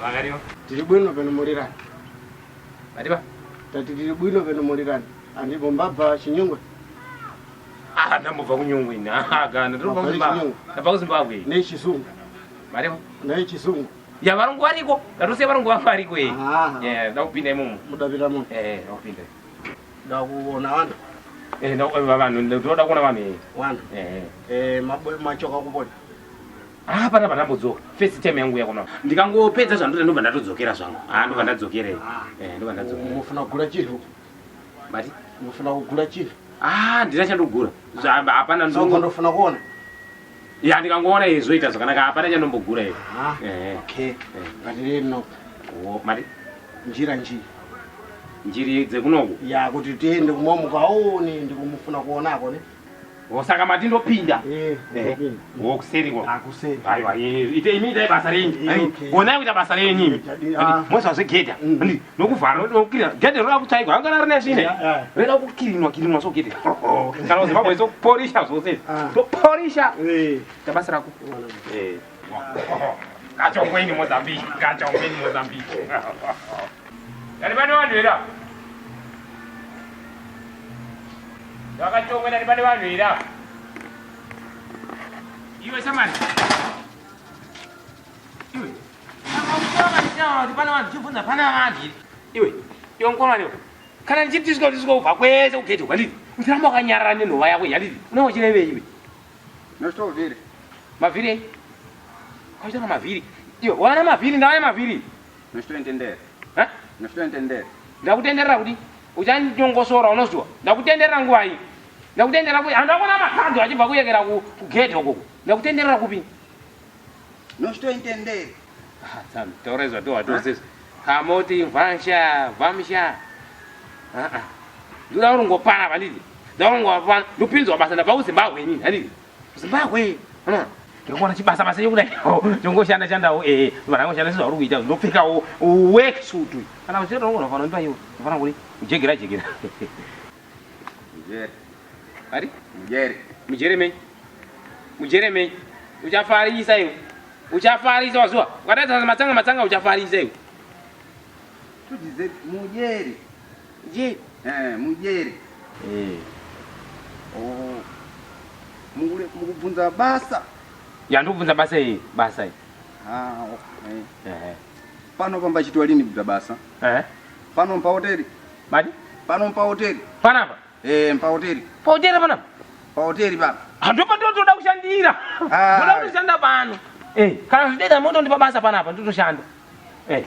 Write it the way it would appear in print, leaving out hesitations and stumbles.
Makariwa. Tiri bwino peno mulirani. Matiba. Tati tiri bwino peno mulirani. Andipo mbabva chinyungwe. Ah, ndambobva kunyungwe ini. Ah, gana ndinobva Wabva kuZimbabwe. Chinyungwe. Ndabva kuZimbabwe. Ne chizungu. Mariwa. Ne chizungu. Ya varungu variko. Ndatosiya varungu vangu variko eh. Ah. Eh, ndakupinda imomo. Mudapita muno. Eh, ndakupinda. Ndakuona wana. Eh, vanhu ndinoda kuona vanhu eh. Wana. Eh. Eh, mabwe machoka kupona. Ah, pana pandambodzoka. First time yangu yakona. Ndikangopedza zvandoda ndobva ndatodzokera zvangu. Ah, ndobva ndadzokera. Eh, Eh, ndobva ndadzokera. Mufuna kugula chiro. Mati. Mufuna kugula chiro. Ah, ndina chandogura. Zvamba hapana Saka ndongo. ndofuna kuona. Ya ndikangoona izvi zvoita zvakanaka hapana chandombogura izvi. Ah. Eh. Okay. Ngatireno. Oh, mati Njira njira. njiri dzekunoku. Ya kuti tiende kumamukaone ndikumufuna kuonako ne. Oh, saka mati ndopinda. Eh. ndopinda. Wokuseri kwa. Akuseri. Aiwa, ite imi itai basa renyu. Eh, Ai, okay. Onai kuita basa renyu imi. Ah. Mosa zvegedha. Mm. Andi, Nokuvhara nokukirina. Gedhe roda kutsvaigwa angana rine zvine. Yeah, yeah. Rinoda kukirinwa kirinwa so gedhe. Kana kuZimbabwe sokuporisha zvose. izvi. Ah. Toporisha. Eh. Ita basa rako. Eh. Kachongweni Mozambique, kachongweni Mozambique. Dani pane vanhu here apa? Vakachongwe dani pane vanhu here apa? Iwe shamani. Iwe. Kuti pane vanhu chibvunza pane vanhu here? Iwe, iwe mukomana iwe. Kana ndichiti tisvika tisvika kubva kwese kugedhe kwandiri. Uchiramba wakanyarara nenhova yako yandiri. Unenge uchirevei iwe? Nochitovhiri. Mavhiri ei? Kwaita mavhiri. Iwe, wana mavhiri, ndawana mavhiri. Nochitoentendere. Ha? Nochitoentendere. Ndakutenderera kuti uchanyongosora unozwa. Ndakutenderera nguva iyi. Ndakutenderera kuti handakona makadhi achibva kuyekera kugedhe ukoko. Ndakutenderera kupi? Nochitoentendere. Ah, Sam, taura zvatowa tose. Kamoti vansha, vamsha. Ah ah. Ndoda kurongopana vandidi. Ndoda kurongopana. Ndopinzwa basa ndabva kuZimbabwe inini, handidi. Zimbabwe. Unoona? Ndikuona chibasa basa chekudai. Chongoshanda shandawo eh, vanhu vangoshanda sezvauri kuita. Ndopfekawo work suit. Kana uchida unofanira kundipa iwe. Unofanira kuri kujegera jegera. Mujeri. Ari? Mujeri. Mujere mei. Mujere mei. Uchafarisa iwe. Uchafarisa wazuwa. Ukataridza matsanga matsanga uchafarisa iwe. Tujize mujeri. Je. Eh, mujeri. Eh. Oh. Mukule mukubvunza basa. Ya ndikubvunza basa iyi, basa iyi. Ah, okay. Eh. Pano pamba chitwa lini kubvunza basa? Eh. Pano pa hoteli. Mati? Pano pa hoteli. Panapa. Eh, pa hoteli. Pautera panapa. Pa hoteli pano. Handopa ndotoda kushandira. Ah. Ndoda kutoshanda pano. Eh, kana zvideda motondipa basa panapa ndotoshanda. Eh.